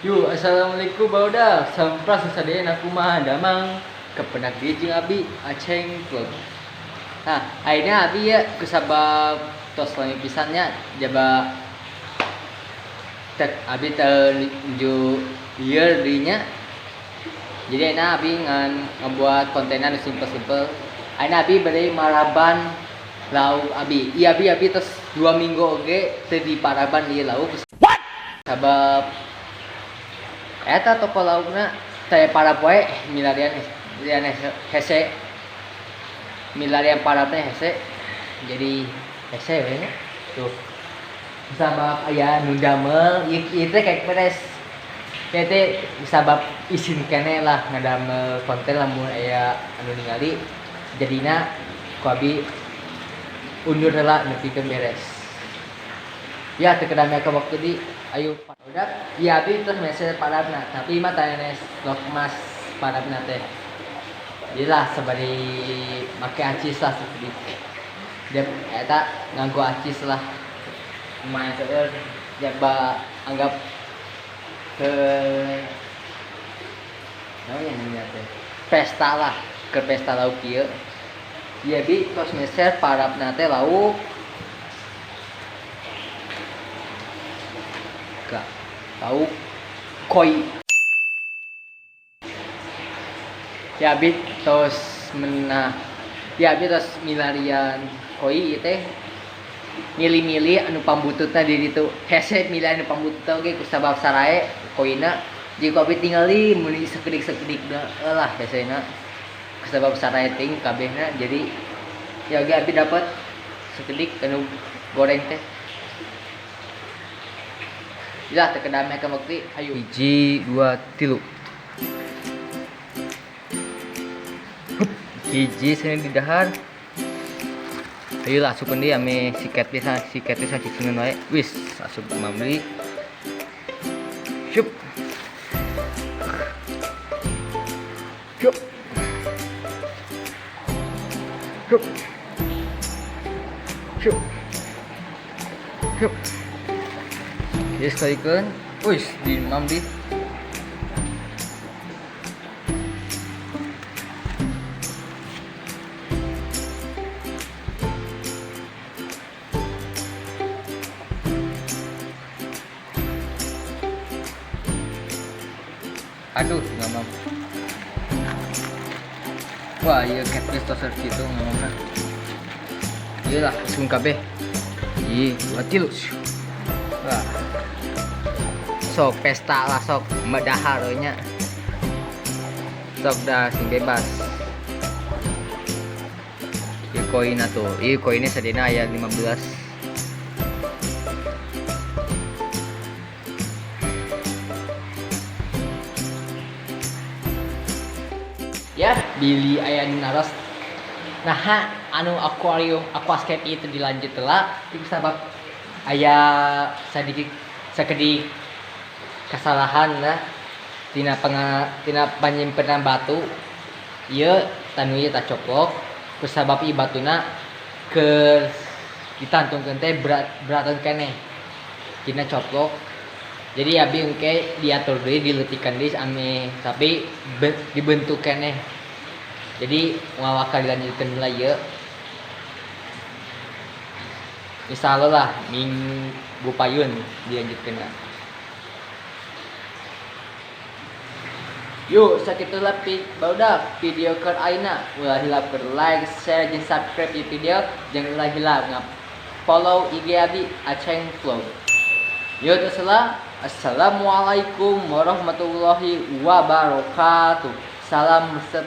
Yo, assalamualaikum barudak. Sampurasun sadayana, kumaha damang? Kapendak deui jeung abi Aceng Vlog. Nah, ayeuna abi ya kusabab tos lami pisan nya jaba tek abi teu nuju ieu deui nya. Jadi ayeuna abi ngan ngabuat kontenan nu simpel-simpel. Ayeuna abi bade maraban lauk abi. Ieu abi tos 2 minggu oge teu diparaban ieu lauk. What? Sabab eta toko laukna teh parab wae milarian milarian hese milarian parabna hese, jadi hese we nya. Tuh sabab aya nu damel ieu, ieu teh kayak beres ieu teh sabab isin keneh lah ngadamel konten lamun aya anu ningali, jadina ku abi undur heula nepikeun beres ya. Teu kedamel ka waktu di ayo udah ya abi terus meser parabna, tapi mah tanes lokmas parabna teh lah sabari make acis lah seperti dia eta nganggo acis lah lumayan seueur jaba anggap ke naon nya namanya teh pesta lah, ke pesta lauk ieu ya. Bi tos meser parabna teh lauk gak lauk koi ya. Abi tos menah ya, abi tos milarian koi ieu teh milih-milih anu pambututna di ditu hese milih anu pambututna oge kusabab sarae koina. Jadi ku abi tingali meuli sakedik-sakedik lah hesena kusabab sarae ting kabehna, jadi ya oge abi dapat sakedik anu goreng teh. Ya, teu kedameh ka waktu ayo 1 2 3. Hup, hiji sini di dahar. Ayo lah asup deui ame siket pisan, siket pisan cicingan wae. Wis, asup mamli. Syup. Syup. Syup. Syup. Syup. Yes, kalikeun. Wis, di mamli. Aduh, nggak mau. Wah, iya catfish toser gitu nggak mau. Iya lah, langsung kabeh. Ih, 2 kilo. Wah. Sok pesta lah sok, medahar nya. Sok dah sing bebas. Ieu koinna tuh, ieu koinnya sadina aya 15. Ya, Billy aya nu naros. Nah, anu akuarium aquascape itu dilanjut lah, itu sabab aya sadikit sakedik kesalahan lah tina tina panyimpenan batu ieu tanu ieu tak coplok kusabab ieu batuna ke ditantungkeun teh beratan keneh tina coplok. Jadi abi engke diatur deui dileutikan deui ame tapi dibentuk keneh, jadi moal bakal dilanjutkeun heula ieu. Insyaallah lah minggu payun dilanjutkeun. Yuk, sakitulah barudak video keur ayeuna. Ulah hilap keur like, share, jeung subscribe di video. Jeung ulah hilap nge-follow IG abi Aceng Vlog. Yuk, terserah. Assalamualaikum warahmatullahi wabarakatuh. Salam resep.